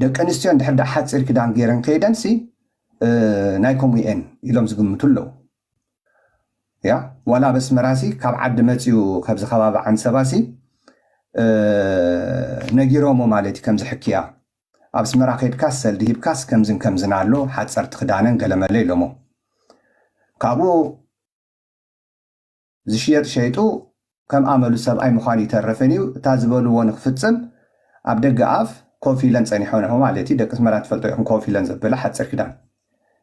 ደቂ ኣንስትዮ እንድሕር ደኣ ሓፂር ክዳን ገይረን ከይደንሲ ናይ ከምኡ እየን ኢሎም ዝግምቱ ኣለዉ። ያ ዋላ ኣብ ኣስመራሲ ካብ ዓዲ መፅዩ ካብዚ ከባቢ ዓንሰባሲ ነጊሮሞ ማለት እዩ ከምዚ ሕክያ ኣብ ኣስመራ ከይድካስ ሰልዲ ሂብካስ ከምዝን ከምዝን ኣሎ ሓፀርቲ ክዳነን ገለመለ ኢሎሞ ካብኡ ዝሽየጥ ሸይጡ ከም ኣመሉ ሰብኣይ ምዃን ይተርፍን እዩ እታ ዝበልዎ ንክፍፅም ኣብ ደገ ኣፍ ኮፍ ኢለን ፀኒሖ ንሑ ማለት እዩ ደቂ ኣስመራ ትፈልጦ ኢኹም ኮፍ ኢለን ዘበለ ሓፀር ክዳን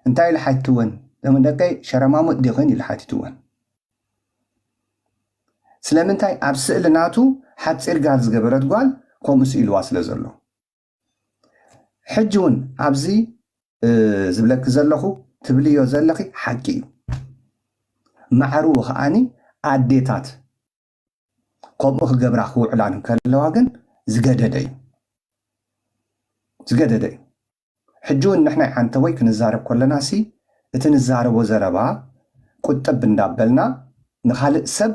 እንታይ ኢሉ ሓትትወን ለምን ደቀይ ሸረማሙጥ ዲኽን ኢሉ ሓቲትወን ስለምንታይ ኣብ ስእሊ ናቱ ሓፂር ጋል ዝገበረት ጓል ከምኡ ስኢልዋ ስለ ዘሎ ሕጂ እውን ኣብዚ ዝብለኪ ዘለኹ ትብልዮ ዘለኺ ሓቂ እዩ። ማዕርኡ ከዓኒ ኣዴታት ከምኡ ክገብራ ክውዕላን እንከለዋ ግን ዝገደደ እዩ። ዝገደደ እዩ። ሕጂ እውን ንሕና ዓንተወይ ክንዛረብ ከለና ሲ እቲ ንዛረቦ ዘረባ ቁጥብ እንዳበልና ንኻልእ ሰብ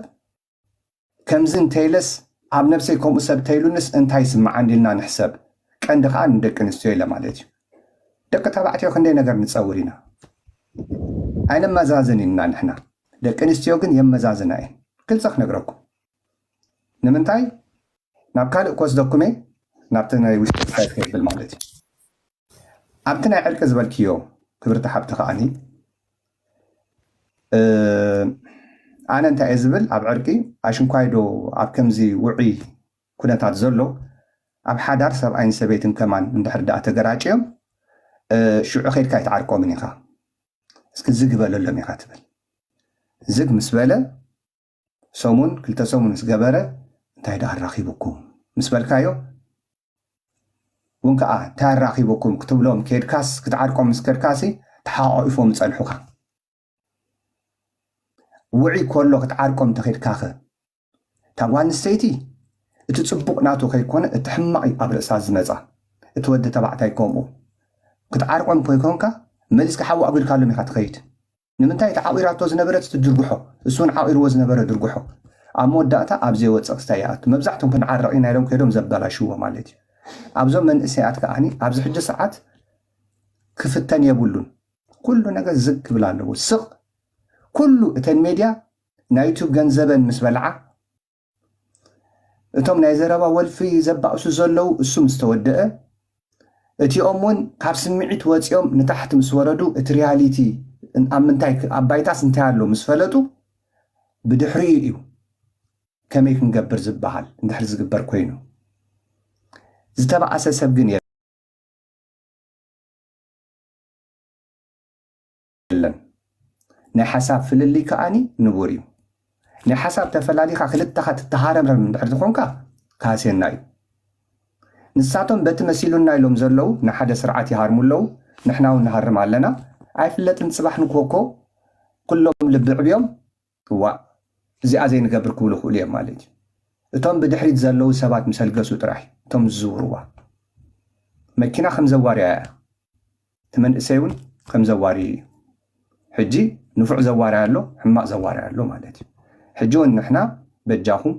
ከምዚ እንተይለስ ኣብ ነብሰይ ከምኡ ሰብ ተይሉንስ እንታይ ይስምዓ እንዲልና ንሕሰብ ቀንዲ ከዓ ንደቂ ኣንስትዮ ኢለ ማለት እዩ ደቂ ተባዕትዮ ክንደይ ነገር ንፀውር ኢና ኣይነመዛዝን ኢና ንሕና ደቂ ኣንስትዮ ግን የመዛዝና እየን ግልፂ ክነግረኩም ንምንታይ ናብ ካልእ ክወስደኩም እየ ናብቲ ናይ ውሽጢ ክሳይ ክብል ማለት እዩ ኣብቲ ናይ ዕርቂ ዝበልክዮ ክብርቲ ሓብቲ ከዓኒ ኣነ እንታይ እየ ዝብል ኣብ ዕርቂ ኣሽንኳይ ዶ ኣብ ከምዚ ውዑይ ኩነታት ዘሎ ኣብ ሓዳር ሰብኣይን ሰበይትን ከማን እንድሕር ደኣ ተገራጭዮም ሽዑ ከይድካ ኣይትዓርቆምን ኢኻ እስኪ ዝግ በለሎም ኢኻ ትብል ዝግ ምስ በለ ሰሙን ክልተ ሰሙን ምስ ገበረ እንታይ ደኣ ኣራኺቡኩም ምስ በልካዮ እውን ከዓ እንታይ ኣራኺቡኩም ክትብሎም ከድካስ ክትዓርቆም ምስ ከድካሲ ተሓቋቂፎም ይፀንሑካ ውዒ ከሎ ክትዓርቆም እንተኸድካኸ እታ ጓል ኣንስተይቲ እቲ ፅቡቕ ናቱ ከይኮነ እቲ ሕማቕ እዩ ኣብ ርእሳ ዝመፃ እቲ ወዲ ተባዕታይ ከምኡ ክትዓርቆም ከይኮንካ መሊስካ ሓዊ ኣጒድካሎም ኢኻ ትኸይድ ንምንታይ እቲ ዓቂራቶ ዝነበረት እቲ ድርጉሖ እሱን ዓቂርዎ ዝነበረ ድርጉሖ ኣብ መወዳእታ ኣብ ዘይወፅእ ክስታይ ይኣቱ መብዛሕቶም ክንዓረቕ ኢና ኢሎም ከይዶም ዘበላሽዎ ማለት እዩ ኣብዞም መንእሰያት ከዓኒ ኣብዚ ሕጂ ሰዓት ክፍተን የብሉን ኩሉ ነገር ዝግ ክብል ኣለዎ ስቕ ኩሉ እተን ሜድያ ናይ ዩቱብ ገንዘበን ምስ በልዓ እቶም ናይ ዘረባ ወልፊ ዘባእሱ ዘለዉ እሱ ምስ ተወደአ እቲኦም እውን ካብ ስምዒት ወፂኦም ንታሕቲ ምስ ወረዱ እቲ ሪያሊቲ ኣብ ምንታይ ኣብ ባይታስ እንታይ ኣሎ ምስ ፈለጡ ብድሕሪኡ እዩ ከመይ ክንገብር ዝበሃል እንድሕር ዝግበር ኮይኑ ዝተባኣሰ ሰብ ግን የለን ናይ ሓሳብ ፍልልይ ከዓኒ ንቡር እዩ ናይ ሓሳብ ተፈላሊኻ ክልተኻ ትተሃረምረም እንድሕር ዝኾንካ ካህስየና እዩ ንሳቶም በቲ መሲሉና ኢሎም ዘለዉ ንሓደ ስርዓት ይሃርሙ ኣለዉ ንሕና እውን ንሃርም ኣለና ኣይፍለጥን ፅባሕ ንኮኮ ኩሎም ልቢ ዕብዮም እዋእ እዚኣ ዘይንገብር ክብሉ ክእሉ እዮም ማለት እዩ እቶም ብድሕሪት ዘለዉ ሰባት ምስ ኣልገሱ ጥራሕ እቶም ዝዝውርዋ መኪና ከም ዘዋርያ እያ እቲ መንእሰይ እውን ከም ዘዋሪ እዩ ሕጂ ንፉዕ ዘዋርያ ኣሎ ሕማቕ ዘዋርያ ኣሎ ማለት እዩ ሕጂ እውን ንሕና በጃኹም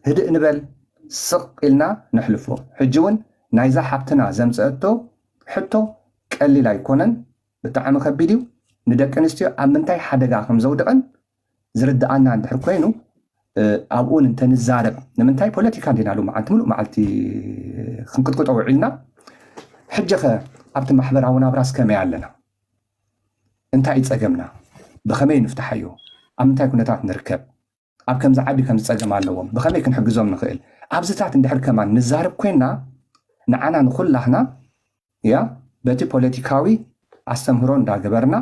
ህድእ ንበል ስቕ ኢልና ነሕልፎ ሕጂ እውን ናይዛ ሓብትና ዘምፀአቶ ሕቶ ቀሊል ኣይኮነን ብጣዕሚ ከቢድ እዩ ንደቂ ኣንስትዮ ኣብ ምንታይ ሓደጋ ከም ዘውድቐን ዝርድኣና እንድሕር ኮይኑ ኣብኡን እንተንዛረብ ንምንታይ ፖለቲካ እንዲና ሉ መዓልቲ ሙሉእ መዓልቲ ክንቅጥቅጦ ውዒልና ሕጂ ኸ ኣብቲ ማሕበራዊ ናብራስ ከመይ ኣለና እንታይ እዩ ፀገምና ብኸመይ ንፍትሓዮ ኣብ ምንታይ ኩነታት ንርከብ ኣብ ከምዚ ዓዲ ከምዚ ፀገም ኣለዎም ብኸመይ ክንሕግዞም ንኽእል ኣብዚታት እንድሕር ከማን ንዛረብ ኮይና ንዓና ንኹላህና እያ በቲ ፖለቲካዊ ኣስተምህሮ እንዳገበርና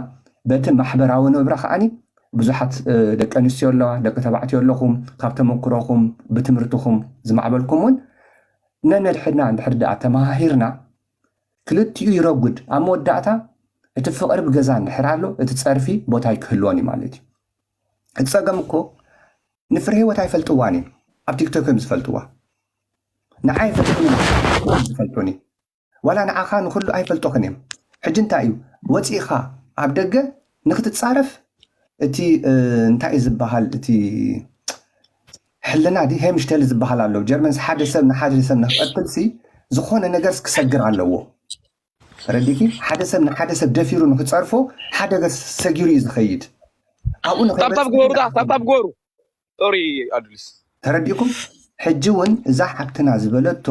በቲ ማሕበራዊ ንብረ ከዓኒ ብዙሓት ደቂ ኣንስትዮ ኣለዋ ደቂ ተባዕትዮ ኣለኹም ካብ ተመክሮኹም ብትምህርትኹም ዝማዕበልኩም እውን ነነድሕድና እንድሕር ደኣ ተመሃሂርና ክልቲኡ ይረጉድ ኣብ መወዳእታ እቲ ፍቕሪ ብገዛ እንድሕር ኣሎ እቲ ፀርፊ ቦታ ኣይክህልዎን እዩ ማለት እዩ እቲ ፀገም እኮ ንፍረ ህይወት ኣይፈልጥዋን እዮም ኣብ ቲክቶክ እዮም ዝፈልጥዋ ንዓይ ዝፈልጡኒ ዋላ ንዓኻ ንኹሉ ኣይፈልጦኽን እዮም ሕጂ እንታይ እዩ ወፂእኻ ኣብ ደገ ንክትፃረፍ እቲ እንታይ እዩ ዝበሃል እቲ ሕልና ዲ ሄምሽተል ዝበሃል ኣሎ ጀርመንስ ሓደ ሰብ ንሓደ ሰብ ንክቐትልሲ ዝኾነ ነገርስ ክሰግር ኣለዎ ተረዲኪ? ሓደ ሰብ ንሓደ ሰብ ደፊሩ ንክፀርፎ ሓደ ገፅ ሰጊሩ እዩ ዝኸይድ። ኣብኡ ንኸይበፅሕ ታብታብ ግበሩ፣ ታ- ታብታብ ግበሩ። ሶሪ ኣዱሊስ። ተረዲእኩም? ሕጂ እውን እዛ ሓብትና ዝበለቶ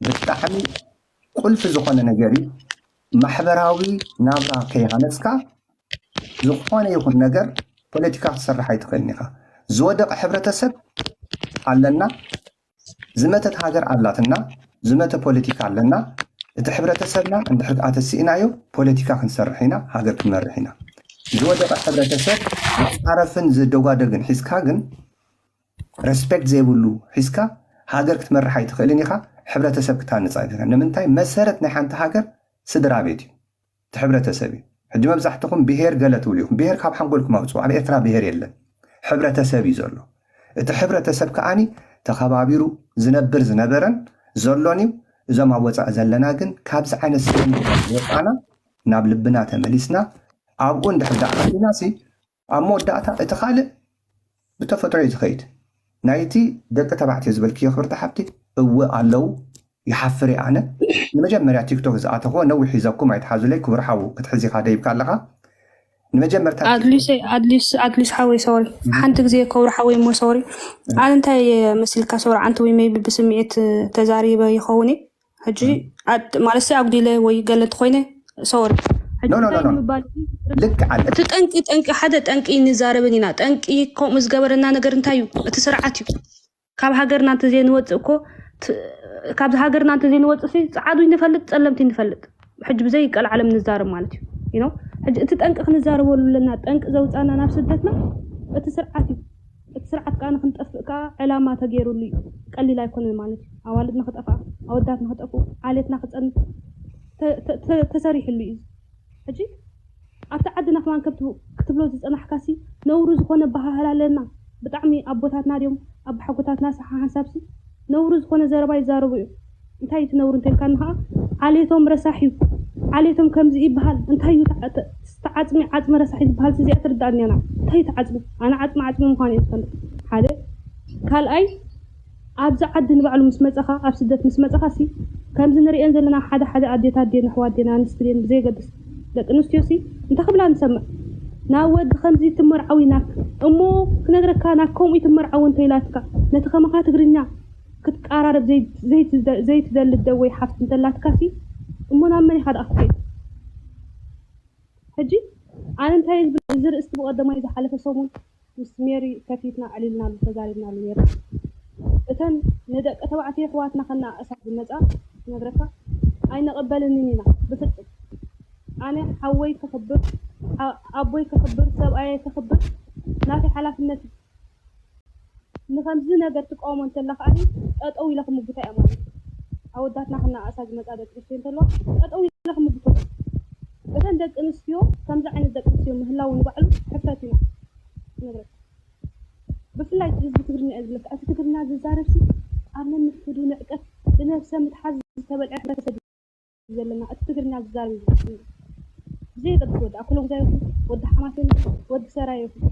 ብጣዕሚ ቁልፊ ዝኾነ ነገር እዩ። ማሕበራዊ ናብራ ከይሃነፅካ ዝኾነ ይኹን ነገር ፖለቲካ ክትሰርሕ ኣይትኽእልን ኢኻ። ዝወደቐ ሕብረተሰብ ኣለና፣ ዝመተት ሃገር ኣላትና፣ ዝመተ ፖለቲካ ኣለና። እቲ ሕብረተሰብና እንድሕር ኣተሲእናዮ ፖለቲካ ክንሰርሕ ኢና፣ ሃገር ክንመርሕ ኢና። ዝወደቐ ሕብረተሰብ ዝፃረፍን ዝደጓደግን ሒዝካ ግን ሬስፔክት ዘይብሉ ሒዝካ ሃገር ክትመርሕ ኣይትኽእልን ኢኻ። ሕብረተሰብ ክታንፅ ኣይትኽእልን። ንምንታይ? መሰረት ናይ ሓንቲ ሃገር ስድራ ቤት እዩ፣ እቲ ሕብረተሰብ እዩ። ሕጂ መብዛሕትኹም ብሄር ገለ ትብሉ ኢኹም። ብሄር ካብ ሓንጎልኩም ኣውፅኡ። ኣብ ኤርትራ ብሄር የለን፣ ሕብረተሰብ እዩ ዘሎ። እቲ ሕብረተሰብ ከዓኒ ተኸባቢሩ ዝነብር ዝነበረን ዘሎን እዩ። እዞም ኣብ ወፃኢ ዘለና ግን ካብዚ ዓይነት ስም ወፃና ናብ ልብና ተመሊስና ኣብኡ እንድሕር ደኣ ሃሊና ሲ ኣብ መወዳእታ እቲ ካልእ ብተፈጥሮ እዩ ዝኸይድ። ናይቲ ደቂ ተባዕትዮ ዝበልክዮ ክብርቲ ሓብቲ እወ ኣለዉ። ይሓፍር እየ ኣነ። ንመጀመርያ ቲክቶክ ዝኣተኽዎ ነዊሕ ሒዘኩም ኣይትሓዙለይ። ክቡር ሓው ክትሕዚ ኢኻ ደይብካ ኣለኻ። ንመጀመርታ ኣድሊስ ሓወይ ሶሪ ሓንቲ ግዜ ክቡር ሓወይ እሞ ሶሪ ኣነ እንታይ መሲልካ ሶሪ ኣንቲ ወይ ሜቢ ብስምዒት ተዛሪበ ይኸውን እየ ሕጂ ማለት ሲ ኣጉዲለ ወይ ገለ እንተኮይነ ሶሪ ኖ ኖ ኖ ኖ። ምባል ልክ ኣለ እቲ ጠንቂ ጠንቂ ሓደ ጠንቂ ንዛረብን ኢና ጠንቂ ከምኡ ዝገበረና ነገር እንታይ እዩ እቲ ስርዓት እዩ ካብ ሃገርና እንተዘይንወፅእ እኮ ት- ካብዚ ሃገርና እንተዘይንወፅእ ሲ ፀዓዱ ይንፈልጥ ፀለምቲ ይንፈልጥ ሕጂ ብዘይ ቀልዓለም ንዛረብ ማለት እዩ you know? ሕጂ እቲ ጠንቂ ክንዛረበሉ ኣለና ጠንቂ ዘውፃና ናብ ስደትና እቲ ስርዓት እዩ እቲ ስርዓት ከዓ ንክንጠፍእ ከዓ ዕላማ ተገይሩሉ እዩ ቀሊል ኣይኮነን ማለት እዩ ኣዋልድ ንክጠፍኣ ኣወዳት ንክጠፍኡ ዓሌትና ክፀንት ተ- ተ- ተ- ተሰሪሕሉ እዩ ሕጂ ኣብቲ ዓድና ከማን ከም ክትብሎ ዝፀናሕካሲ ነውሩ ዝኾነ ኣበሃህላ ኣለና ብጣዕሚ ኣቦታትና ድዮም ኣባሓጎታትና ሰሓ ሓንሳብሲ ነውሩ ዝኾነ ዘረባ ይዛረቡ እዮም እንታይ እቲ ነውሩ እንተልካኒ ከዓ ዓሌቶም ረሳሕ እዩ ዓሌቶም ከምዚ ይበሃል እንታይ እዩ ተዓፅሚ ዓፅሚ ረሳሕ ዝበሃል እዚኣ ትርዳእኒ ኣና እንታይ ተዓፅሚ ኣነ ዓፅሚ ዓፅሚ ምዃኑ እየ ዝፈልጥ ሓደ ካልኣይ ኣብዚ ዓዲ ንባዕሉ ምስ መፀኻ ኣብ ስደት ምስ መፀኻ ሲ ከምዚ ንሪኤን ዘለና ሓደ ሓደ ኣዴታት ድየን ኣሕዋት ድየን ኣንስቲ ድየን ብዘየገድስ ደቂ ኣንስትዮ ሲ እንታይ ክብላ ንሰምዕ ናብ ወዲ ከምዚ ትመርዓዊ ናክ እሞ ክነግረካ ናክ ከምኡ ትመርዓዊ እንተኢላትካ ነቲ ከማኻ ትግርኛ ክትቃራረብ ዘይትደሊ ደወይ ሓፍቲ እንተላትካ ሲ እሞ ናብ መን ኢኻ ደኣ ክትከይድ ሕጂ ኣነ እንታይ ዝብል እዚ ርእስቲ ብቐደማይ ዝሓለፈ ሰሙን ምስ ሜሪ ከፊትና ኣዕሊልናሉ ተዛሪብናሉ ነይርና። እተን ንደቂ ተባዕትዮ ኣሕዋትና ከነኣእሳ ዝመጻ ክነግረካ ኣይንቕበለንን ኢና ብፍጹም። ኣነ ሓወይ ከኽብር፣ ኣቦይ ከኽብር፣ ሰብኣየይ ከኽብር ናተይ ሓላፍነት እዩ። ንኸምዚ ነገር ትቃወሞ እንተላ ከኣ ጠጠው ኢለ ክምጉታ እየ ማለት እዩ። ኣወዳትና ክነኣእሳ ዝመጻ ደቂ ኣንስትዮ እንተለዋ ጠጠው ኢለ ክምጉቶ እየ። እተን ደቂ ኣንስትዮ ከምዚ ዓይነት ደቂ ኣንስትዮ ምህላው ንባዕሉ ሕፍረት ኢና ንብረት። ብፍላይ ህዝቢ ትግርኛ እየ ዝብለካ። እቲ ትግርኛ ዝዛረብ ሲ ኣብ ነንሕዱ ንዕቀት ብነብሰ ምትሓዝ ዝተበልዐ ሕብረተሰብ እዩ ዘለና። እቲ ትግርኛ ዝዛረብ እዩ ዝመስለኒ። ብዘየገድስ ወዲ ኣኩሎጉዛ ይኹን ወዲ ሓማሴን ይኹን ወዲ ሰራይ ይኹን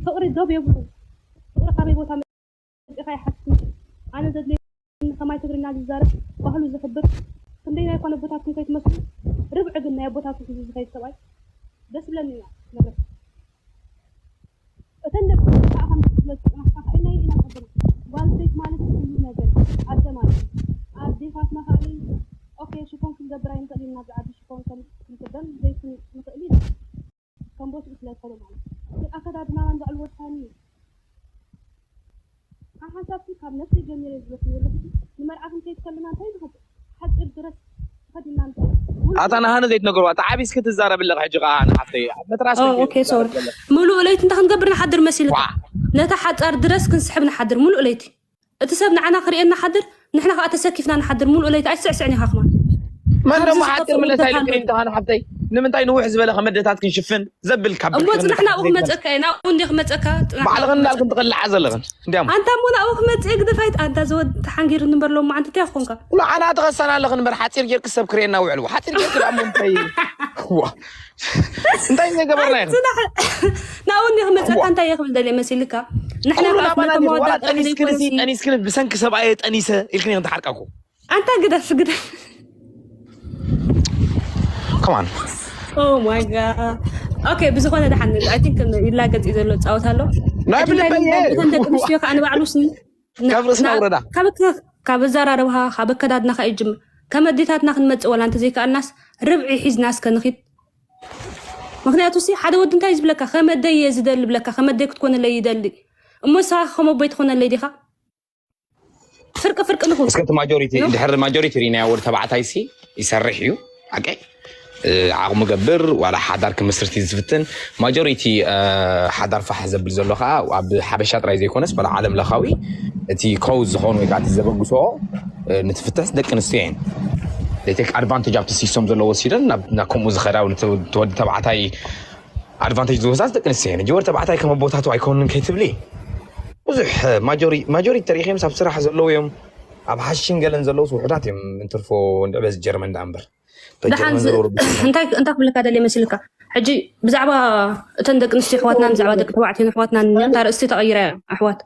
ፍቕሪ ዶብ የብሉ። ፍቕሪ ካበይ ቦታ መፂኻ ይሓትት ኣነ ዘድልየኒ ከማይ ትግርኛ ዝዛረብ ባህሉ ዘኽብር ክንደይ ናይ ኮነ ኣቦታትኩም ከይትመስሉ ርብዒ ግን ናይ ኣቦታትኩም ሒዙ ዝኸይድ ሰብኣይ ደስ ይብለኒ ኢና ነገር እተን ደቂ ኣንስትዮ ከዓ ከምዚ ክትብለኪ ዝፀናሕካ ከዓ ናይ ኢና ሓፍትና ጓል ኣንስተይቲ ማለት ኩሉ ነገር ኣደ ማለት እዩ ኣዴታትና ከዓ ኦኬ ሽፎን ክንገብር ኣይንኽእል ኢና ኣብዚ ዓዲ ሽፎን ከም ክንክደን ዘይክንኽእል ኢና ከም ቦትኡ ስለ ዝኾነ ማለት እዩ። ግን ኣከዳድናና ንባዕሉ ወሳኒ እዩ። ሓሓንሳብ ካብ ነብሰይ ጀሚረ ዝብለኪ ዘለኹ ንመርዓ ክንከይድ ከለና እንታይ ንኸብር ሓፂር ድረስ ተኸዲና እንታይ ኣታ ንሃነ ዘይትነግርዋ ተዓቢስ ክትዛረብ ኣለኻ ሕጂ ከዓ ንሓፍተይ ኣብ መትራስ ኦኬ ሶሪ ሙሉእ ለይቲ እንታይ ክንገብር ንሓድር መሲልካ ነታ ሓፃር ድረስ ክንስሕብ ንሓድር ሙሉእ ለይቲ እቲ ሰብ ንዓና ክርእየና ሓድር ንሕና ከዓ ተሰኪፍና ንሓድር ሙሉእ ለይቲ ኣይስዕስዕን ኢኻ ከማን መን ደሞ ሓፂር ምለስ ኣይልክን እንተኻ ንሓፍተይ ንምንታይ ንውሕ ዝበለ ከመደታት ክንሽፍን ዘብል ካብ እሞ ፅናሕ ናብኡ ክመፀካ እየ ናብኡ እንዲ ክመፀካ ፅናሕ ባዕልኽን እንዳልክን ትቐልዓ ዘለኽን እንዲያም ኣንታ እሞ ናብኡ ክመፅእ ግደፍ ኣይት ኣንታ ዘወድ ተሓንጊሩ ንበር ሎማ ዓንቲ እንታይ ኮንካ ኩሉ ዓና ተኸሳና ኣለኽን እምበር ሓፂር ጌርክ ሰብ ክርእየና ውዕልዎ ሓፂር ጌርክ ደኣ እሞ እንታይ እንታይ ዘይገበርና ኢና ናብኡ እንዲ ክመፀካ እንታይ እየ ክብል ደልየ መሲልካ ንሕና ኩሉ ከዓ ናባና ነቶም ድዩ ዋላ መወዳእታ ጠኒስክንሲ ዘይኮነሲ ጠኒስክን ብሰንኪ ሰብኣየ ጠኒሰ ኢልክን ኢኽን ትሓርቃኩ ኣንታ ግደፍ ግደፍ Come on. Oh my god. Okay፣ ብዝኾነ ደሓን፣ I think ይላገጽ እዩ ዘሎ ጻወት ኣሎ። ናይ ብልበይ እየ። እተን ደቂ ኣንስትዮ ከዓ ንባዕሉ ስኒ ካብ ርእስና ውረዳ። ካብ ኣዘራርባኻ፣ ካብ ኣከዳድናኻ እዩ ጅምር። ከም ኣዴታትና ክንመጽእ ዋላ እንተዘይከኣልናስ፣ ርብዒ ሒዝና እስከ ንኺድ። ምኽንያቱ ሲ ሓደ ወዲ እንታይ ዝብለካ፣ ከመደይ እየ ዝደሊ ብለካ፣ ከመደይ ክትኮነለይ ይደሊ። እሞ ንስኻ ከመቦይ ትኾነለይ ዲኻ? ፍርቂ ፍርቂ ንኹን። እስከ እቲ ማጆሪቲ ድሕሪ ማጆሪቲ ሪናዮ፣ ወዲ ተባዕታይ ሲ ይሰርሕ እዩ። ሓቀይ ዓቕሙ ገብር ዋላ ሓዳር ክምስርት እዩ ዝፍትን። ማጆሪቲ ሓዳር ፋሕ ዘብል ዘሎ ከዓ ኣብ ሓበሻ ጥራይ ዘይኮነስ በላ ዓለም ለኻዊ እቲ ኮዝ ዝኾኑ ወይ ከዓ እቲ ዘበግስኦ ንትፍትሕስ ደቂ ኣንስትዮ እየን። ቴክ ኣድቫንቴጅ ኣብቲ ሲስተም ዘሎ ወሲደን ናብ ከምኡ ዝኸዳ ተወዲ ተባዕታይ ኣድቫንቴጅ ዝወስዳስ ደቂ ኣንስትዮ እየን። ወዲ ተባዕታይ ከም ኣቦታቱ ኣይኮንን ከይትብሊ ብዙሕ ማጆሪቲ ተሪኺ ምስ ኣብ ስራሕ ዘለዉ እዮም። ኣብ ሓሽን ገለን ዘለውስ ውሑዳት እዮም። እንትርፎ እንድዕበ ጀርመን ዳ እምበር ደሓን እንታይ እንታይ ክብለካ ደልየ መስልካ? ሕጂ ብዛዕባ እተን ደቂ ኣንስትዮ ኣሕዋትና ብዛዕባ ደቂ ተባዕትዮ ኣሕዋትና እታ ርእስቲ ተቐይራ እያ። ኣሕዋት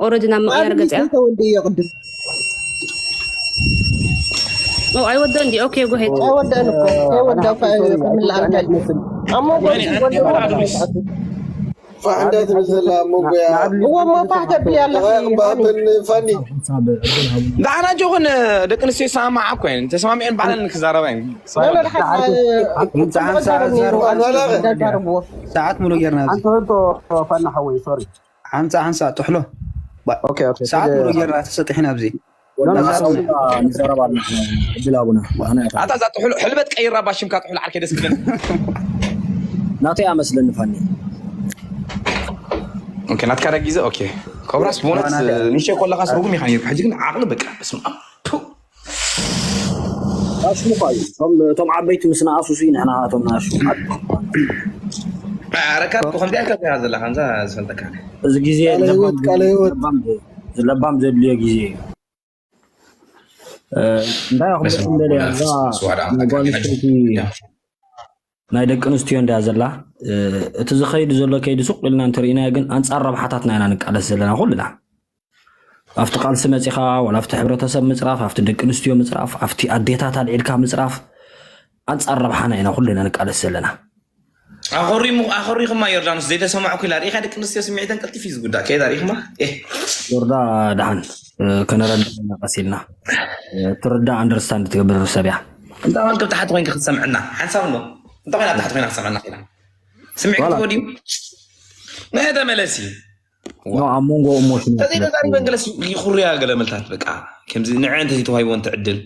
ኦረዲ ናብ ምቕያር ገጽ እያ። ተወልደ እየ ቅድም ኣይወደን ዲ ኦኬ ጎሄድ ኣይወደን እኮ ኣይወደን እኮ ምልኣልካ እሞ ፋሕ እንዳትብል ዘላ መጉያ እዎ እሞ ፋሕ ተብሊ ኣለኺ ባብን ፋኒ ንዓና ጆ ግን ደቂ ኣንስትዮ ይሰማማዓ እኮ እየን። ተሰማሚዐን ባዕለን ክዛረባ እየን። ሰዓት ሙሉ ጌርና ኣብዚ። ሰዓት ሙሉ ጌርና እዚ። ሓንሳ ሓንሳ ሓንሳ ጥሕሎ ሰዓት ሙሉ ጌርና ተሰጢሕና ኣብዚ። ንዘረባ ኣለና። ዕድል ኣቡና። ኣታ እዛ ጥሕሎ ሕልበት ቀይራ ባሽምካ ጥሕሎ ዓርከይ ደስ ክብል። ናተይ ኣመስለኒ ፋኒ። ኦኬ ናትካ ዳ ግዜ ኦኬ። ኮብራስ ብእውነት ንሸ ኮለኻስ ርጉም ኢኻ ነይርካ። ሕጂ ግን ዓቕሊ በቃ በስመ ኣብ። ቱ። ኣሽሙኻ እዩ። እቶም ዓበይቲ ምስ ነኣሱ ሲ ንሕና እቶም ናኣሹ ረካ ከምዚኣ ከ ዘለካ እንዛ ዝፈልጠካ እዚ ግዜ ለባም ዘድልዮ ግዜ እዩ። እንታይ ኢኹም ደለያ እዛ ናይ ጓል ኣንስተይቲ ናይ ደቂ ኣንስትዮ እንድያ ዘላ። እቲ ዝኸይድ ዘሎ ከይዲ ሱቕ ኢልና እንተርኢናዮ ግን ኣንፃር ረብሓታትና ኢና ንቃለስ ዘለና ኩልና። ኣብቲ ቃልሲ መፂኻ ዋላ ኣብቲ ሕብረተሰብ ምፅራፍ፣ ኣብቲ ደቂ ኣንስትዮ ምፅራፍ፣ ኣብቲ ኣዴታት ኣልዒልካ ምፅራፍ ኣንፃር ረብሓና ኢና ኩልና ንቃለስ ዘለና። ኣኸሪሙ ኣኸሪኹማ ዮርዳኖስ ዘይተሰማዕኩ ኢላ ርኢኻ ደቂ ኣንስትዮ ስምዒተን ቀልጢፍ እዩ ዝጉዳእ ከይዳ ርኢኹማ። ዮርዳ ደሓን ከነረዳ ኢና ቀስ ኢልና ትርዳ ኣንደርስታንድ ትገብር ሰብ እያ። እንታይ ኮንክ ብታሕቲ ኮይንክ ክትሰምዐና ሓንሳብ ኣሎ እንታይ ኮይና ብታሕቲ ኮይና ክትሰምዐና ኢላ ስምዒት ወዲዩ ናይ ተመለሲ ኣብ መንጎ እሞሽን ተዘይተዛሪበን ገለስ ይኹርያ ገለ መልታት በቃ ከምዚ ንዐ እንተዘይተዋሂቦን ትዕድል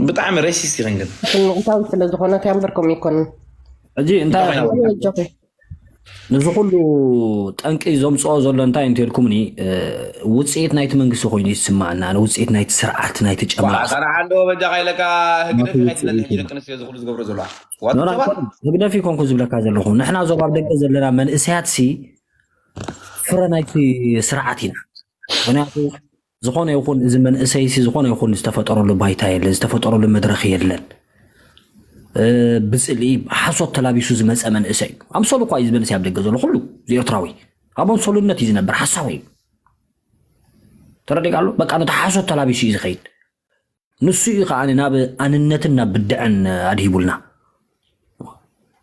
ብጣዕሚ ሬሲስት ይኸን ግን ምዕታዊ ስለ ዝኾነት እያ እምበር ከምኡ ይኮንን ሕጂ እንታይ ነዚ ኩሉ ጠንቂ ዘምፅኦ ዘሎ እንታይ እንተልኩምኒ ውፅኢት ናይቲ መንግስቲ ኮይኑ ይስማዕና ውፅኢት ናይቲ ስርዓት ናይቲ ጨማ ሰራሓ እንዶ በጃ ካይለካ ህግደፍ ይኸይድለን ሕጂ ደቂ ኣንስትዮ ዝኩሉ ዝገብሮ ዘለዋ ህግደፍ ይኮንኩ ዝብለካ ዘለኹ ንሕና ዞም ኣብ ደገ ዘለና መንእሰያት ሲ ፍረ ናይቲ ስርዓት ኢና ምክንያቱ ዝኾነ ይኹን እዚ መንእሰይ ሲ ዝኾነ ይኹን ዝተፈጠረሉ ባይታ የለን ዝተፈጠረሉ መድረክ የለን ብፅሊ ሓሶት ተላቢሱ ዝመፀ መንእሰይ እዩ ኣምሰሉ እኳ እዩ ዝመንእሰይ ኣብ ደገ ዘሎ ኩሉ እዚ ኤርትራዊ ኣብ ኣምሰሉነት እዩ ዝነበር ሓሳዊ እዩ ተረዲእ ኣሎ በቃ ነቲ ሓሶት ተላቢሱ እዩ ዝኸይድ ንሱ እዩ ከዓ ናብ ኣንነትን ናብ ብድዐን ኣድሂቡልና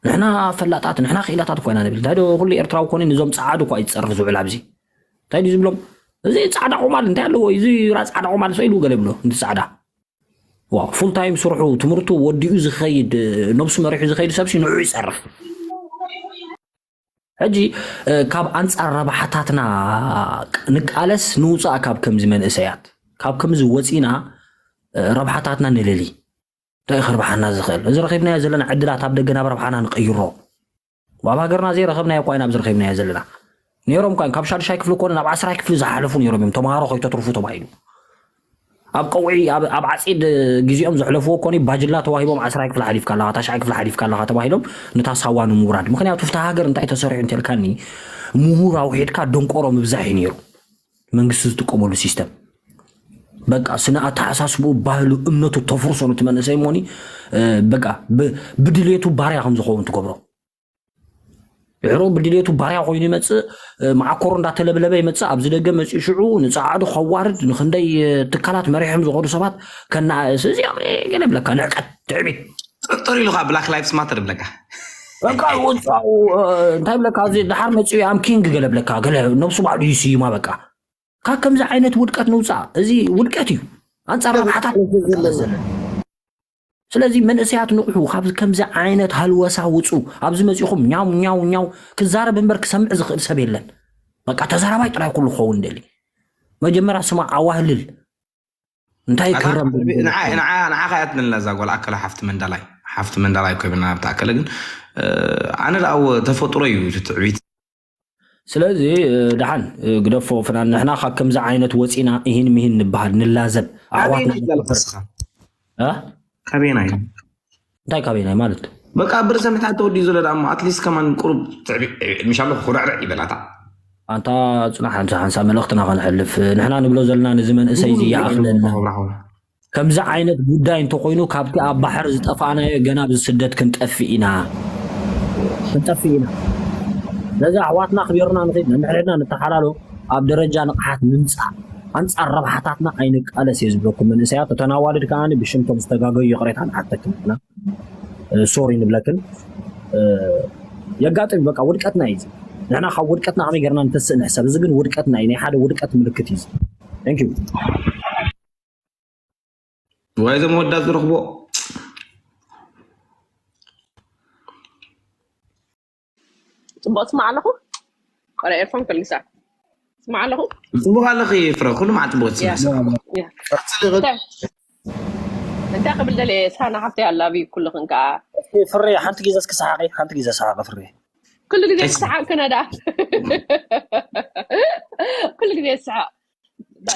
ንሕና ፈላጣት ንሕና ክኢላታት ኮይና ንብል እንታይ ዶ ኩሉ ኤርትራዊ ኮነ ንዞም ፃዓዱ እኳ ይፀርፍ ዝውዕል ኣብዚ እንታይ ድዩ ዝብሎም እዚ ፃዕዳ ቁማል እንታይ ኣለዎ እዚ ራ ፃዕዳ ቁማል ሰ ኢሉ ገለ ብሎ እንዲ ፃዕዳ ዋ ፉል ታይም ስርሑ ትምህርቱ ወዲኡ ዝኸይድ ነብሱ መሪሑ ዝኸይድ ሰብሲ ንዑ ይፀርፍ ሕጂ ካብ ኣንፃር ረብሓታትና ንቃለስ ንውፃእ ካብ ከምዚ መንእሰያት ካብ ከምዚ ወፂና ረብሓታትና ንልሊ እንታይ ክርብሓና ዝኽእል እዚ ረኺብናዮ ዘለና ዕድላት ኣብ ደገ ናብ ረብሓና ንቀይሮ ኣብ ሃገርና ዘይረኸብናዮ እኳ ኢና ኣብዚ ረኺብናዮ ዘለና ነይሮም እኳ ካብ ሻድሻይ ክፍሊ ኮነ ናብ ዓስራይ ክፍሊ ዝሓለፉ ነይሮም እዮም ተምሃሮ ከይተትርፉ ተባሂሉ ኣብ ቀውዒ ኣብ ዓፂድ ግዜኦም ዘሕለፍዎ ኮኒ ባጅላ ተዋሂቦም ዓስራይ ክፍሊ ሓሊፍካ ኣለኻ ታሽዓይ ክፍሊ ሓሊፍካ ኣለኻ ተባሂሎም ነታ ሳዋ ንምውራድ ምክንያቱ ፍታ ሃገር እንታይ ተሰሪሑ እንተልካኒ ምሁር ኣውሒድካ ደንቆሮ ምብዛሕ እዩ ነይሩ መንግስቲ ዝጥቀመሉ ሲስተም በቃ ስነ ኣተሓሳስብኡ ባህሉ እምነቱ ተፍርሶ ነቲ መንእሰይ ሞኒ በቃ ብድልየቱ ባርያ ከም ዝኸውን ትገብሮ ድሕሩ ብድልየቱ ባርያ ኮይኑ ይመፅእ መዓኮሩ እንዳተለብለበ ይመፅእ ኣብዚ ደገ መፅኡ ሽዑ ንፀዓዱ ከዋርድ ንክንደይ ትካላት መሪሖም ዝኸዱ ሰባት ከነኣእስ እዚኦም ገለ ብለካ ንዕቀት ትዕቢት ጥርጥር ኢሉ ከዓ ብላክ ላይፍስ ማተር ይብለካ። በቃ ውፃኡ እንታይ ብለካ እዚ ድሓር መፅኡ ኣም ኪንግ ገለ ብለካ ገለ ነብሱ ባዕሉ ይስዩማ በቃ ካብ ከምዚ ዓይነት ውድቀት ንውፃእ እዚ ውድቀት እዩ። ኣንፃር ረብሓታት ዘለና ስለዚ መንእሰያት ንቑሑ ካብ ከምዚ ዓይነት ሃልወሳ ውፁ። ኣብዚ መፂኹም ኛው ኛው ኛው ክዛረብ እምበር ክሰምዕ ዝኽእል ሰብ የለን። በቃ ተዛራባይ ጥራይ ኩሉ ክኸውን ደሊ መጀመርያ ስማ ኣዋህልል እንታይ ክረም ንዓኻ ያትንልና እዛ ጓል ኣከለ ሓፍቲ መንዳላይ ሓፍቲ መንዳላይ ኮይብና ብተኣከለ ግን ኣነ ደኣ ተፈጥሮ እዩ ትዕቢት ስለዚ ደሓን ግደፎ ፍናን ንሕና ካብ ከምዚ ዓይነት ወፂና ይህን ምሂን ንበሃል ንላዘብ ኣሕዋትና ካበየናይ እንታይ ካበየናይ ማለት በቃ ብርእሰ ምትሓት ተወዲኡ ዘሎ ደኣ ኣትሊስት ከማን ቁሩብ ትዕቢት ምሻሎ ኩርዕርዕ ይበላታ ኣንታ ፅናሕ ሓንሳ ሓንሳ መልእኽትና ከነሕልፍ ንሕና ንብሎ ዘለና ነዚ መንእሰይ እዚ ይኣኽለና ከምዚ ዓይነት ጉዳይ እንተኮይኑ ካብቲ ኣብ ባሕር ዝጠፋእናዮ ገና ብስደት ክንጠፍእ ኢና ክንጠፍእ ኢና ነዚ ኣሕዋትና ክቢርና ንኽድ ነንሕድሕድና ንተሓላሎ ኣብ ደረጃ ንቕሓት ንምፃእ ኣንፃር ረብሓታትና ኣይንቃለስ እየ ዝብለኩም መንእሰያት እተን ኣዋልድ ከዓ ብሽምቶም ዝተጋገዩ ይቕሬታ ንሓተክም ኢና ሶሪ ንብለክን የጋጥም በቃ ውድቀትና እዩ ንሕና ካብ ውድቀትና ከመይ ገርና ንተስእ ንሕሰብ እዚ ግን ውድቀትና እዩ ናይ ሓደ ውድቀት ምልክት እዩ Thank you. ዋይ እዞም ወዳት ዝረኽቦ ፅቡቅ ስማዕ ኣለኹ። ወረ ኤርፎን ከሊሳ ስማዕ ኣለኹ። ፅቡቅ ኣለኺ ፍረ ኩሉ መዓት ፅቡቅ ትስምዕ እንታይ ክብል ደለ ሳና ሓፍተይ ኣላቢ ኩልኽን ከዓ ፍሬ ሓንቲ ግዜ እስኪ ሰሓቂ ሓንቲ ግዜ ሰሓቂ ፍሬ ኩሉ ግዜ ክሰሓቅ ክነዳ ኩሉ ግዜ ክሰሓቅ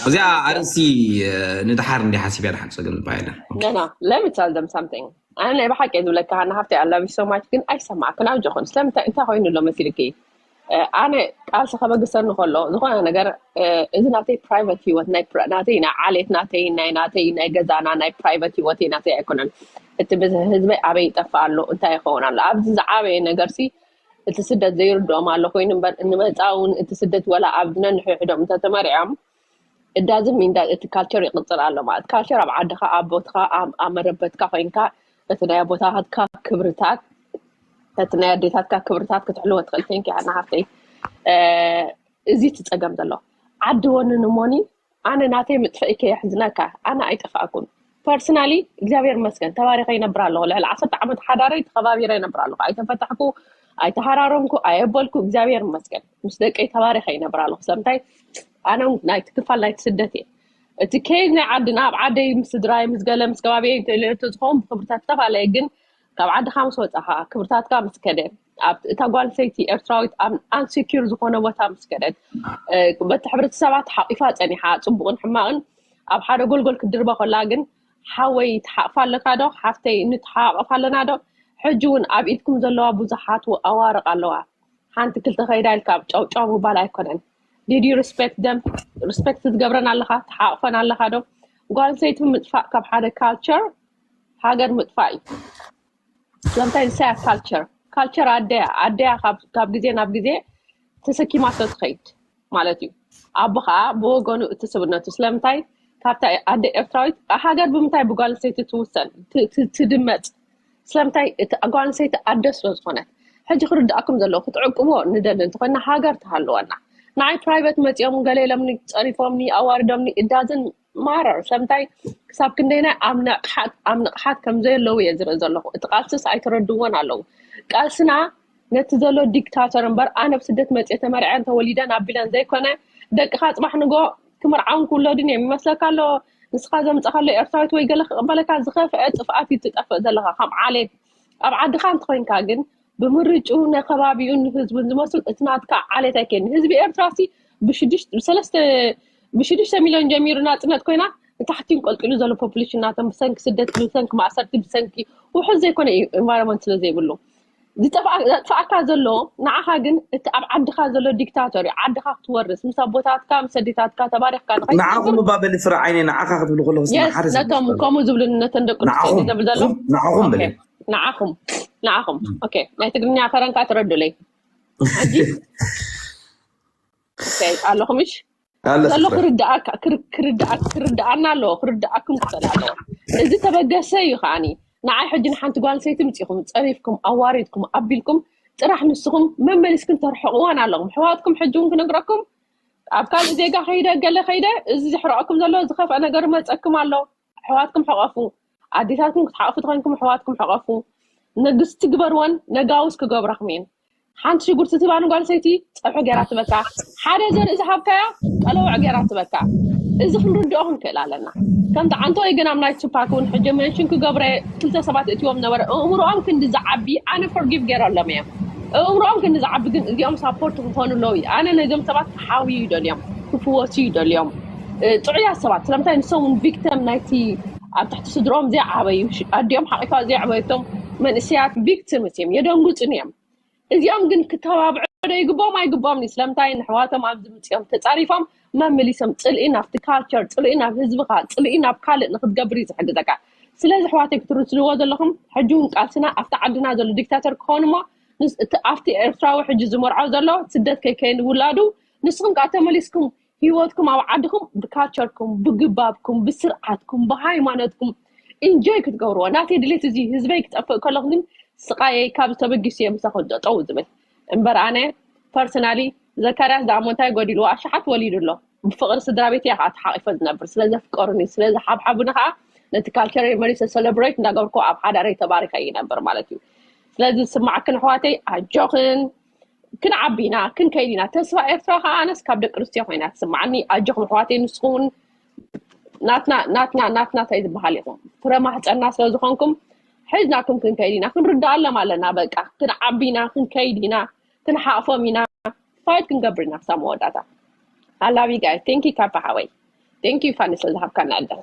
እዚኣ ኣርእሲ ንድሓር እንዲ ሓሲብ እያ ድሓን ፀገም ዝበሃለ no no let me tell them something ኣነ ናይ ብሓቂ ዝብለካ ሃና ሃፍተይ I love you so much ግን ኣይሰማዕክን ኣጆኹን ስለምንታይ እንታይ ኮይኑ ኣሎ መሲልኪ ኣነ ቃልሲ ከበግሰኒ ከሎ ዝኾነ ነገር እዚ ናተይ private ሂወት ናተይ ናይ ዓሌት ናተይ ናይ ናተይ ናይ ገዛና ናይ private ሂወተይ ናተይ ኣይኮነን እቲ ህዝበይ ኣበይ ይጠፍእ ኣሎ እንታይ ይኸውን ኣሎ ኣብዚ ዝዓበየ ነገር ሲ እቲ ስደት ዘይርድኦም ኣሎ ኮይኑ እምበር ንመፃ እውን እቲ ስደት ወላ ኣብ ነንሕድሕዶም እንተተመሪዖም እዳዝም ሚንዳ እቲ ካልቸር ይቅፅል ኣሎ ማለት ካልቸር ኣብ ዓድካ ኣብ ቦትካ ኣብ መረበትካ ኮይንካ እቲ ናይ ኣቦታትካ ክብርታት እቲ ናይ ኣዴታትካ ክብርታት ክትሕልወ ትኽእል ቴንክ ያና ሃፍተይ እዚ ትፀገም ዘሎ ዓዲ ወንንሞኒ ኣነ ናተይ ምጥፍእከ የሕዝነካ ኣነ ኣይጠፋእኩን personally እግዚኣብሔር መስገን ተባሪኸ ይነብር ኣለኹ ልዕሊ ዓሰርተ ዓመት ሓዳረይ ተኸባቢረ ይነብር ኣለኹ ኣይተፈታሕኩ ኣይተሃራረምኩ ኣየበልኩ እግዚኣብሔር መስገን ምስ ደቀይ ተባሪኸ ይነብር ኣለኹ ስለምንታይ ኣነ ናይቲ ክፋል ናይቲ ስደት እየ እቲ ኬዝ ናይ ዓድና ኣብ ዓደይ ምስ ስድራይ ምስ ገለ ምስ ከባቢየ እንተልዮ ተዝኸውን ብክብርታት ዝተፈላለየ ግን ካብ ዓድኻ ምስ ወፃኻ ክብርታትካ ምስ ከደ እታ ጓል ሰይቲ ኤርትራዊት ኣብ ኣንሴኪር ዝኾነ ቦታ ምስ ከደት በቲ ሕብረተሰባ ተሓቂፋ ፀኒሓ ፅቡቕን ሕማቕን ኣብ ሓደ ጎልጎል ክትድርበ ከላ ግን ሓወይ ትሓቕፋ ኣለካ ዶ ሓፍተይ ንተሓቃቐፍ ኣለና ዶ ሕጂ እውን ኣብ ኢድኩም ዘለዋ ብዙሓት ኣዋርቕ ኣለዋ ሓንቲ ክልተ ከይዳ ኢልካ ጨውጫው ምባል ኣይኮነን did you respect them respect ትገብረን ኣለኻ ትሓቕፈን ኣለኻ ዶ ጓል ሰይቲ ምጥፋእ ካብ ሓደ ካልቸር ሃገር ምጥፋእ እዩ ስለምንታይ ንሳያ ካልቸር ካልቸር ኣደያ ኣደያ ካብ ግዜ ናብ ግዜ ተሰኪማቶ ትኸይድ ማለት እዩ ኣቦ ከዓ ብወገኑ እቲ ስብነቱ ስለምንታይ ካብታ ኣደ ኤርትራዊት ሃገር ብምንታይ ብጓል ኣንስተይቲ ትውሰን ትድመፅ ስለምንታይ እቲ ጓል ኣንስተይቲ ኣደ ስለ ዝኾነት ሕጂ ክርድኣኩም ዘለዎ ክትዕቅብዎ ንደሊ እንተኮይና ሃገር ትሃልወና ንዓይ ፕራይቨት መፂኦም ገለ ኢሎምኒ ፀሪፎምኒ ኣዋርዶምኒ እዳዝን ማረር ሰምታይ ክሳብ ክንደይናይ ኣብ ንቕሓት ኣብ ንቕሓት ከም ዘየለዉ እየ ዝርኢ ዘለኹ እቲ ቃልስስ ኣይተረድዎን ኣለዉ ቃልስና ነቲ ዘሎ ዲክታተር እምበር ኣነ ብስደት መፅየ ተመርዐን ተወሊደን ኣቢለን ዘይኮነ ደቅኻ ፅባሕ ንጎ ክምርዓውን ክውለዱን እዮም ይመስለካ ኣሎ ንስኻ ዘምፀኻሎ ኤርትራዊት ወይ ገለ ክቕበለካ ዝኸፍዐ ጥፍኣት እዩ ትጠፍእ ዘለኻ ከም ዓሌት ኣብ ዓድኻ እንተኮይንካ ግን ብምርጭኡ ንከባቢኡን ንህዝቡን ዝመስል እቲ ናትካ ዓሌት ኣይከን ህዝቢ ኤርትራ ሲ ብሰለስተ ብሽዱሽተ ሚልዮን ጀሚሩ ናፅነት ኮይና ንታሕቲ ንቀልቂሉ ዘሎ ፖፕሌሽን ናቶም ብሰንኪ ስደት ብሰንኪ ማእሰርቲ ብሰንኪ ውሑድ ዘይኮነ እዩ ኤንቫይሮንመንት ስለ ዘይብሉ ዝጠፍኣካ ዘሎ ንዓኻ ግን እቲ ኣብ ዓድኻ ዘሎ ዲክታቶር እዩ ዓድኻ ክትወርስ ምስ ኣቦታትካ ምስ ኣዴታትካ ተባሪኽካ ንዓኹም እባ በሊ ፍረ ዓይነ ንዓኻ ክትብሉ ከለኹ ሓደ ነቶም ከምኡ ዝብሉ ነተን ደቂ ኣንስትዮ ዘብል ዘሎ ንዓኹም በሊ ንዓኹም ንዓኹም ኦኬ ናይ ትግርኛ ከረንካ ትረዱለይ ኣለኹምሽ ዘሎ ክርድኣና ኣለዎ ክርድኣኩም ክኽእል ኣለዎ እዚ ተበገሰ እዩ ከዓኒ ንዓይ ሕጂ ንሓንቲ ጓል ሰይቲ ምፂኹም ፀሪፍኩም ኣዋሪድኩም ኣቢልኩም ጥራሕ ንስኹም መመሊስክን ተርሕቕዋን ኣለኹም። ኣሕዋትኩም ሕጂ እውን ክነግረኩም ኣብ ካልእ ዜጋ ከይደ ገለ ከይደ እዚ ዝሕረቐኩም ዘሎ ዝኸፍአ ነገር መፀኩም ኣሎ። ኣሕዋትኩም ሕቐፉ። ኣዴታትኩም ክትሓቕፉ ተኾይንኩም ኣሕዋትኩም ሕቐፉ። ንግስቲ ግበርወን ነጋውስ ክገብራኹም እየን። ሓንቲ ሽጉርቲ ትህባ ንጓል ሰይቲ ፀብሒ ገይራ ትበካ። ሓደ ዘርኢ ዝሃብካያ ቀለውዕ ገይራ ትበካ። እዚ ክንርድኦ ክንክእል ኣለና። ከምቲ ዓንቶ ግን ኣብ ናይ ቱፓክ እውን ሕጂ መንሽን ክገብረ ክልተ ሰባት እትዎም ነበረ። እእምሮኦም ክንዲ ዝዓቢ ኣነ ፎርጊቭ ገይረሎም እዮም። እእምሮኦም ክንዲ ዝዓቢ ግን እዚኦም ሳፖርት ክኾኑ ኣለዉ። ኣነ ነዞም ሰባት ክሓውዩ ይደልዮም፣ ክፍወሱ ይደልዮም። ጥዑያት ሰባት ስለምንታይ ንሶም እውን ቪክተም ናይቲ ኣብ ትሕቲ ስድሮም ዘይዓበዩ ኣዲኦም ሓቂፋ ዘይዕበየቶም መንእሰያት ቪክቲምስ እዮም፣ የደንግፁን እዮም። እዚኦም ግን ክተባብዑ ዶ ይግብኦም ኣይግብኦም? ስለምንታይ ንሕዋቶም ኣብዚ ምፅኦም ተፃሪፎም መምሊሶም ፅልኢ ናብቲ ካልቸር፣ ፅልኢ ናብ ህዝብኻ፣ ፅልኢ ናብ ካልእ ንክትገብር እዩ ዝሕግዘካ። ስለዚ ኣሕዋተይ ክትርስዎ ዘለኹም ሕጂ እውን ቃልስና ኣብቲ ዓድና ዘሎ ዲክታተር ክኾን እሞ ኣብቲ ኤርትራዊ ሕጂ ዝመርዖ ዘሎ ስደት ከይከይን ውላዱ ንስኹም ከዓ ተመሊስኩም ህይወትኩም ኣብ ዓድኹም ብካልቸርኩም ብግባብኩም ብስርዓትኩም ብሃይማኖትኩም ኢንጆይ ክትገብርዎ ናተይ ድሌት እዚ ህዝበይ ክጠፍእ ከለኹ ግን ስቓየይ ካብ ተበጊሱ እየ ምሳኹም ጠጠው ዝብል እምበር ኣነ ፐርሰናሊ ዘካርያስ ዝኣሞ እንታይ ጎዲልዎ ኣሽሓት ወሊዱ ኣሎ ብፍቕሪ ስድራ ቤት እያ ከዓ ተሓቂፎ ዝነብር ስለ ዘፍቀሩኒ ስለ ዝሓብሓቡኒ ከዓ ነቲ ካልቸር መሪሰ ሰለብሬት እንዳገብርኩ ኣብ ሓዳረይ ተባሪኸ ይነብር ማለት እዩ ስለዚ ዝስማዓክን ኣሕዋተይ ኣጆኽን ክንዓቢ ኢና ክንከይድ ኢና ተስፋ ኤርትራ ከዓ ኣነስ ካብ ደቂ ኣንስትዮ ኮይና ትስማዓኒ ኣጆኹም ኣሕዋተይ ንስኹም እውን ናትና ናትና ናትና እንታይ ዝበሃል ኢኹም ፍረ ማህፀና ስለ ዝኾንኩም ሒዝናኩም ክንከይድ ኢና ክንርድኣሎም ኣለና በቃ ክንዓቢ ኢና ክንከይድ ኢና ክንሓቕፎም ኢና ፋይት ክንገብር ኢና ክሳብ መወዳእታ ኣላቢ ጋይ ቴንኪ ካባ ሓወይ ቴንኪ ፋኒ ስለ ዝሃብካና ዕድል